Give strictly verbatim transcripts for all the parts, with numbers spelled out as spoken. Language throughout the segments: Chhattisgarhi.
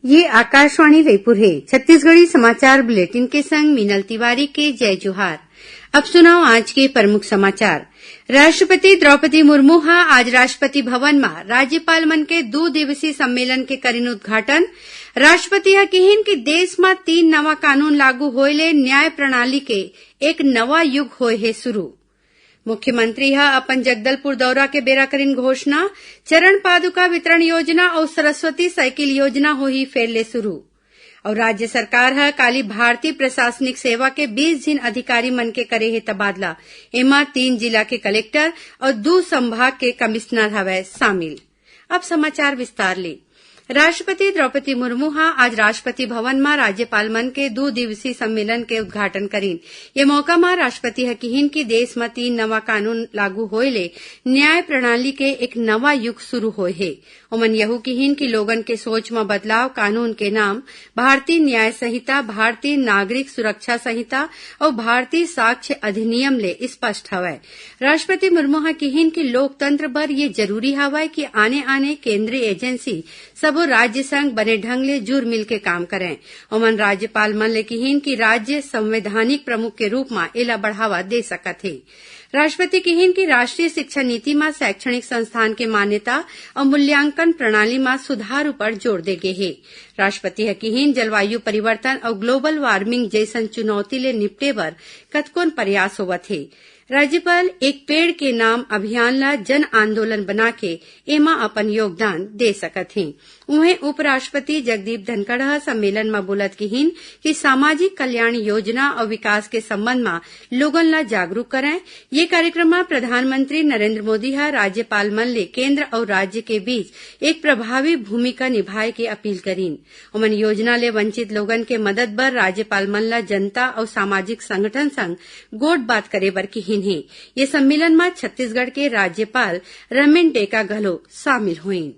ये आकाशवाणी रायपुर हे। छत्तीसगढ़ी समाचार बुलेटिन के संग मीनल तिवारी के जय जोहार। अब सुनव आज के प्रमुख समाचार। राष्ट्रपति द्रौपदी मुर्मू ह आज राष्ट्रपति भवन म राज्यपाल मन के दू दिवसीय सम्मेलन के करिन उद्घाटन। राष्ट्रपति ह किहिन कि देश म तीन नवा कानून लागू होए ले न्याय प्रणाली के एक नवा युग होए हे शुरू। मुख्यमंत्री ह अपन जगदलपुर दौरा के बेरा करिन घोषणा, चरण पादुका वितरण योजना अउ सरस्वती साइकिल योजना होही फेर ले शुरू। अउ राज्य सरकार ह काली भारतीय प्रशासनिक सेवा के बीस झिन अधिकारी मन के करे हे तबादला। एमा तीन जिला के कलेक्टर अउ दू संभाग के कमिश्नर हवय शामिल। अब समाचार विस्तार ले। राष्ट्रपति द्रौपदी मुर्मू ह आज राष्ट्रपति भवन म राज्यपाल मन के दू दिवसीय सम्मेलन के उद्घाटन करिन। ये मौका म राष्ट्रपति ह किहिन कि देश म तीन नवा कानून लागू होए ले न्याय प्रणाली के एक नवा युग शुरू होए हे। ओमन यहू किहिन कि लोगन के सोच म बदलाव कानून के नाम भारतीय न्याय संहिता, भारतीय नागरिक सुरक्षा संहिता अउ भारतीय साक्ष्य अधिनियम ले स्पष्ट हवय। राष्ट्रपति मुर्मू ह किहिन कि लोकतंत्र बर ये जरूरी हवय कि आने-आने केंद्रीय एजेंसी सबो राज्य संग बने ढंग ले जुर मिल के काम करंय। ओमन राज्यपाल मन ले किहिन कि राज्य संवैधानिक प्रमुख के रूप म एला बढ़ावा दे सकत हे। राष्ट्रपति किहिन कि राष्ट्रीय शिक्षा नीति म शैक्षणिक संस्थान के मान्यता अउ मूल्यांकन प्रणाली म सुधार ऊपर जोर दे गे हे। राष्ट्रपति ह किहिन, जलवायु परिवर्तन अउ ग्लोबल वार्मिंग जइसन चुनौती ले निपटे बर कतकोन प्रयास होवत हे। राज्यपाल एक पेड़ के नाम अभियान ल जन आंदोलन बनाके एमा अपन योगदान दे सकत हें। उहें, उपराष्ट्रपति जगदीप धनखड़ ह सम्मेलन म बोलत किहिन कि सामाजिक कल्याण योजना अउ विकास के संबंध म लोगन ल जागरूक करंय। ये कार्यक्रम म प्रधानमंत्री नरेंद्र मोदी ह राज्यपाल मन ले केंद्र अउ राज्य के बीच एक प्रभावी भूमिका निभाए के अपील करिन। ओमन योजना ले वंचित लोगन के मदद बर राज्यपाल मन ल जनता अउ सामाजिक संगठन संग गोठ बात करे बर किहिन हे। ये सम्मेलन म छत्तीसगढ़ के राज्यपाल रमेन डेका घलो शामिल होइन।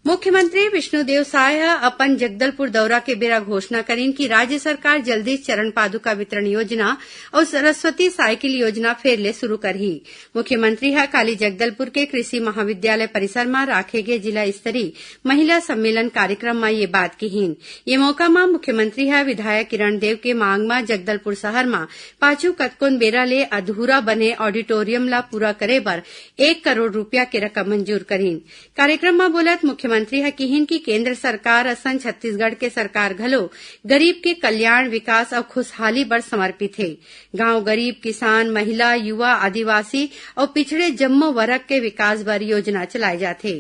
मुख्यमंत्री विष्णुदेव साय ह अपन जगदलपुर दौरा के बेरा घोषणा करिन कि राज्य सरकार जल्दी चरण पादुका वितरण योजना अउ सरस्वती साइकिल योजना फेर ले शुरू करही। मुख्यमंत्री ह काली जगदलपुर के कृषि महाविद्यालय परिसर म राखे गे जिला स्तरीय महिला सम्मेलन कार्यक्रम म ये बात किहिन। ये मौका म मुख्यमंत्री ह विधायक किरण देव के मांग म जगदलपुर शहर म पाछू कतकोन बेरा ले अधूरा बने ऑडिटोरियम ल पूरा करे बर एक करोड़ रूपिया के रकम मंजूर करिन। कार्यक्रम म बोलत मुख्यमंत्री ह किहिन कि केंद्र सरकार असन छत्तीसगढ़ के सरकार घलो गरीब के कल्याण, विकास अउ खुशहाली बर समर्पित हे। गांव गरीब, किसान, महिला, युवा, आदिवासी अउ पिछड़े जम्मो वर्ग के विकास बर योजना चलाए जाथे।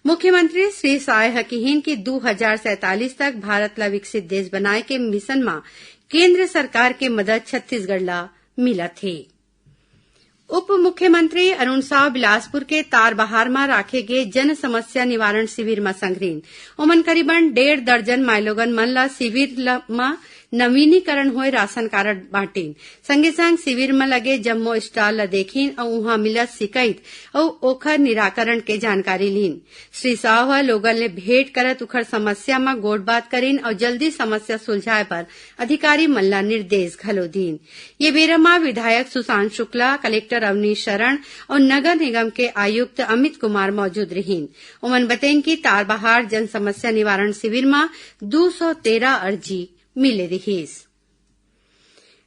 मुख्यमंत्री श्री साय ह किहिन कि दू हजार सैंतालीस तक भारत ल विकसित देश बनाए के मिशन म केंद्र सरकार के मदद छत्तीसगढ़ ल मिलत हे। उप मुख्यमंत्री अरुण साव बिलासपुर के तारबहार म राखे गे जन समस्या निवारण शिविर म संघरिन। ओमन करीबन डेढ़ दर्जन माईलोगन मन ल शिविर ल, म नवीनीकरण होए राशन कारड बांटिन। संगे संग शिविर म लगे जम्मो स्टॉल ल देखिन अउ उहां मिलत शिकायत अउ ओखर निराकरण के जानकारी लीन। श्री साव ह लोगन ले भेंट करत उखर समस्या म गोठबात करिन अउ जल्दी समस्या सुलझाए बर अधिकारी मन ल निर्देश घलो दीन। ये बेरा म विधायक सुशांत शुक्ला, कलेक्टर अवनीश शरण अउ नगर निगम के आयुक्त अमित कुमार मौजूद रिहिन। ओमन बतइन कि तारबहार जन समस्या निवारण शिविर म दू सौ तेरह अर्जी मिले रिहिस।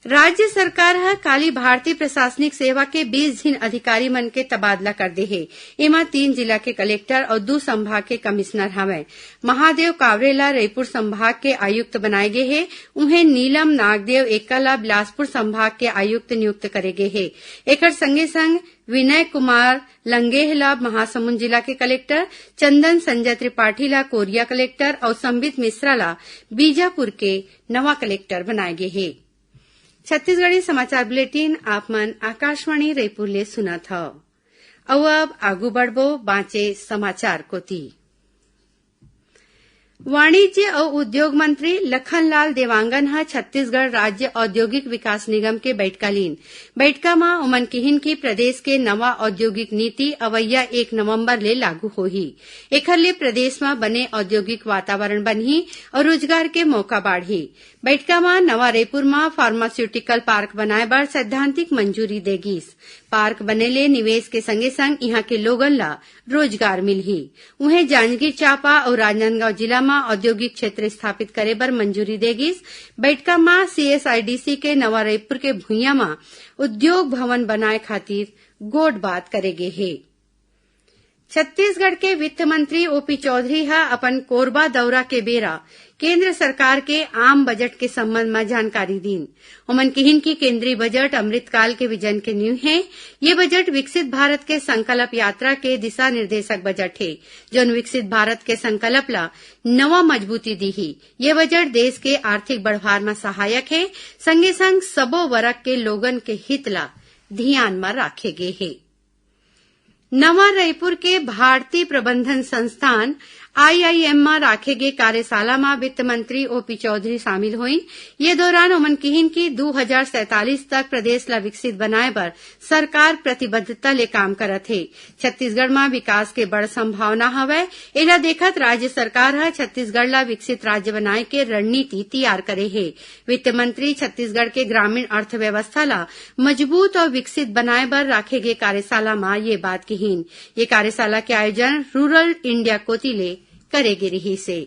राज्य सरकार ह काली भारतीय प्रशासनिक सेवा के बीस झिन अधिकारी मन के तबादला कर दे हे। एमा तीन जिला के कलेक्टर अउ दू संभाग के कमिश्नर हवंय। महादेव कावरे ला रईपुर संभाग के आयुक्त बनाए गे हे, उहें नीलम नागदेव एक्का ला बिलासपुर संभाग के आयुक्त नियुक्त करे गे हे। एकर संगे संग विनय कुमार लंगेह ला महासमुंद जिला के कलेक्टर, चंदन संजय त्रिपाठी ला कोरिया कलेक्टर अउ संबित मिश्रा ला बीजापुर के नवा कलेक्टर बनाए गे हे। छत्तीसगढ़ी समाचार बुलेटिन आप मन आकाशवाणी रईपुर ले सुनत हव। अउ अब आगू बढ़बो बांचे समाचार कोति। वाणिज्य अउ उद्योग मंत्री लखनलाल देवांगन ह छत्तीसगढ़ राज्य औद्योगिक विकास निगम के बइठका लीन। बइठका म ओमन किहिन कि प्रदेश के नवा औद्योगिक नीति अवइया एक नवंबर ले लागू होही। एखर ले प्रदेश म बने औद्योगिक वातावरण बनही अउ रोजगार के मौका बाढ़ही। बइठका म नवा रईपुर म फार्मास्यूटिकल पार्क बनाए बर सैद्धांतिक मंजूरी दे गीस। पार्क बने ले निवेश के संगे संग इहां के लोगन ला रोजगार मिलही। उहें, जांजगीर चांपा अउ राजनांदगांव जिला म औद्योगिक क्षेत्र स्थापित करे बर मंजूरी दे गिस। बैठका म सीएसआईडीसी के नवा रईपुर के भुइयां म उद्योग भवन बनाए खातिर गोठ बात करे गे हे। छत्तीसगढ़ के वित्त मंत्री ओपी चौधरी ह अपन कोरबा दौरा के बेरा केंद्र सरकार के आम बजट के संबंध म जानकारी दीन। ओमन किहिन कि केंद्रीय बजट अमृतकाल के विजन के नींव हे। ये बजट विकसित भारत के संकल्प यात्रा के दिशा निर्देशक बजट हे, जौन विकसित भारत के संकल्प ला नवा मजबूती दीही। ये बजट देश के आर्थिक बढ़वार म सहायक हे, संगे संग सबो वर्ग के लोगन के हित ला धियान म राखे गे हे। नवा रईपुर के भारतीय प्रबंधन संस्थान, आईआईएम, म राखे गे कार्यशाला म वित्त मंत्री ओपी चौधरी शामिल होइन। ये दौरान ओमन किहिन कि दू हजार सैंतालीस तक प्रदेश ला विकसित बनाए बर सरकार प्रतिबद्धता ले काम करत हे। छत्तीसगढ़ म विकास के बड़ संभावना हवय। एला देखत राज्य सरकार ह छत्तीसगढ़ ला विकसित राज्य बनाए के रणनीति तियार करे हे। वित्त मंत्री छत्तीसगढ़ के ग्रामीण अर्थव्यवस्था ला मजबूत अउ विकसित बनाए बर राखे गे कार्यशाला म ये बात किहीन। ये कार्यशाला के आयोजन रूरल इंडिया कोति ले करे गे रिहिस हे।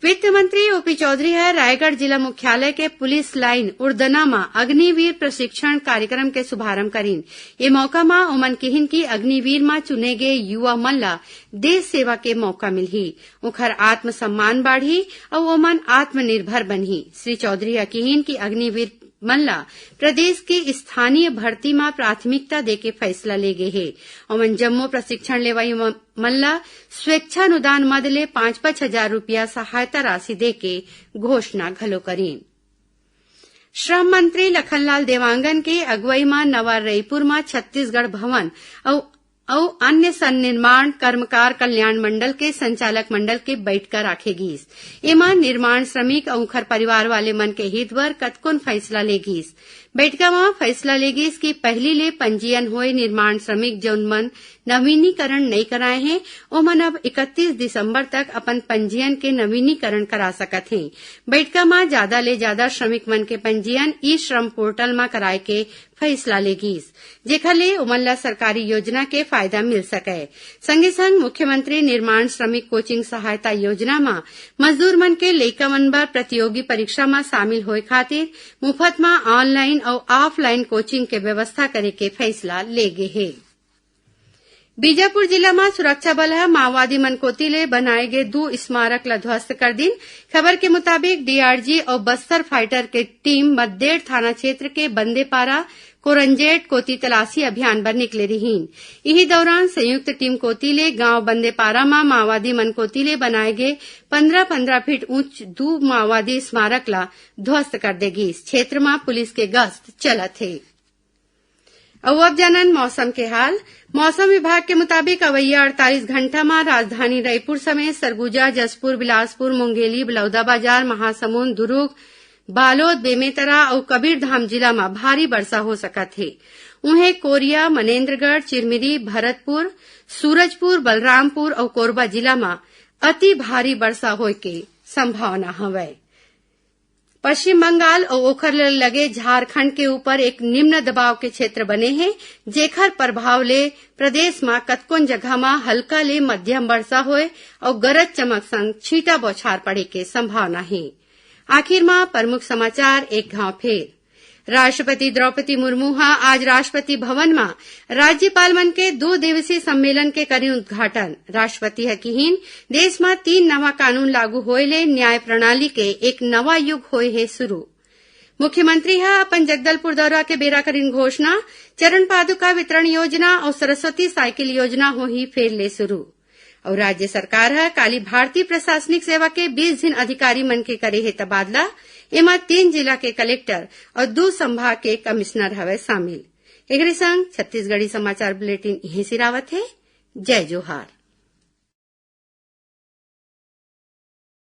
वित्त मंत्री ओपी चौधरी ह रायगढ़ जिला मुख्यालय के पुलिस लाइन उर्दना म अग्निवीर प्रशिक्षण कार्यक्रम के शुभारंभ करीन। ये मौका म ओमन किहीन कि अग्निवीर म चुने गे युवा मन ल देश सेवा के मौका मिलही, ओखर आत्मसम्मान बाढ़ही अउ ओमन आत्मनिर्भर बनही। श्री चौधरी ह किहीन कि अग्निवीर मन ल प्रदेश के स्थानीय भर्ती म प्राथमिकता देके फैसला ले गे हे। ओमन जम्मो प्रशिक्षण लेवई म-, मन ल स्वेच्छा अनुदान मद ले पाँच पाँच हजार रुपया सहायता राशि देके घोषणा घलो करीन। श्रम मंत्री लखनलाल देवांगन के अगुवई म नवा रईपुर म छत्तीसगढ़ भवन अउ, अउ अन्य सन्निर्माण कर्मकार कल्याण मंडल के संचालक मंडल के बैठका राखे गीस। एमा निर्माण श्रमिक अउ उंखर परिवार वाले मन के हित बर कतकोन फैसला ले गीस। बैठका म फैसला ले गीस कि पहिली ले पंजीयन होए निर्माण श्रमिक जउन मन नवीनीकरण नइ कराए हें, ओमन अब इकतीस दिसंबर तक अपन पंजीयन के नवीनीकरण करा सकत हें। बैठका म जादा ले जादा श्रमिक मन के पंजीयन ई श्रम पोर्टल म कराए के फैसला ले गीस, जेखर ले ओमन ल सरकारी योजना के फायदा मिल सकय। संगे संग मुख्यमंत्री निर्माण श्रमिक कोचिंग सहायता योजना म मजदूर मन के लइका मन बर प्रतियोगी परीक्षा म शामिल होए खातिर मुफत म ऑनलाइन अउ ऑफलाइन कोचिंग के व्यवस्था करे के फैसला ले गे हे। बीजापुर जिला म सुरक्षा बल ह माओवादी मन कोति ले बनाए गे दू स्मारक ल ध्वस्त कर दिन। खबर के मुताबिक, डीआरजी अउ बस्तर फाइटर के टीम मद्देड़ थाना क्षेत्र के बंदेपारा कोरंजेट कोति तलाशी अभियान बर निकले रिहीन। इही दौरान संयुक्त टीम कोति ले गांव बंदेपारा म माओवादी मन कोति ले बनाए गे पंद्रह पंद्रह फीट ऊंच दू माओवादी स्मारक ल ध्वस्त कर दे गीस। क्षेत्र म पुलिस के गश्त चलत हे। अउ अब जानन मौसम के हाल। मौसम विभाग के मुताबिक अवइया अड़तालीस घंटा म राजधानी रायपुर समेत सरगुजा, जशपुर, बिलासपुर, मुंगेली, बलौदाबाजार, महासमुंद, दुरूग, बालोद, बेमेतरा अउ कबीरधाम जिला म भारी बरसा हो सकत हे। उहें, कोरिया, मनेन्द्रगढ़, चिरमिरी, भरतपुर, सूरजपुर, बलरामपुर अउ कोरबा जिला म अति भारी बरसा होय के संभावना हवय। पश्चिम बंगाल अउ ओखर ले लगे झारखंड के ऊपर एक निम्न दबाव के क्षेत्र बने हे, जेखर प्रभाव ले प्रदेश म कतकोन जगह म हल्का ले मध्यम बरसा होए अउ गरज चमक संग छींटा बौछार पड़े के संभावना हे। आखिर म प्रमुख समाचार एक घांव फेर। राष्ट्रपति द्रौपदी मुर्मू ह आज राष्ट्रपति भवन म राज्यपाल मन के दो दिवसीय सम्मेलन के करीन उद्घाटन। राष्ट्रपति ह किहीन, देश म तीन नवा कानून लागू होए ले न्याय प्रणाली के एक नवा युग होए हे शुरू। मुख्यमंत्री ह अपन जगदलपुर दौरा के बेरा करीन घोषणा, चरण पादुका वितरण योजना अउ सरस्वती साइकिल योजना होही फेर ले शुरू। अउ राज्य सरकार ह काली भारतीय प्रशासनिक सेवा के बीस झिन अधिकारी मन के करे हे तबादला। एमा तीन जिला के कलेक्टर अउ दू संभाग के कमिश्नर हवय शामिल। एकरे संग छत्तीसगढ़ी समाचार बुलेटिन इहें सिरावत हे। जय जोहार।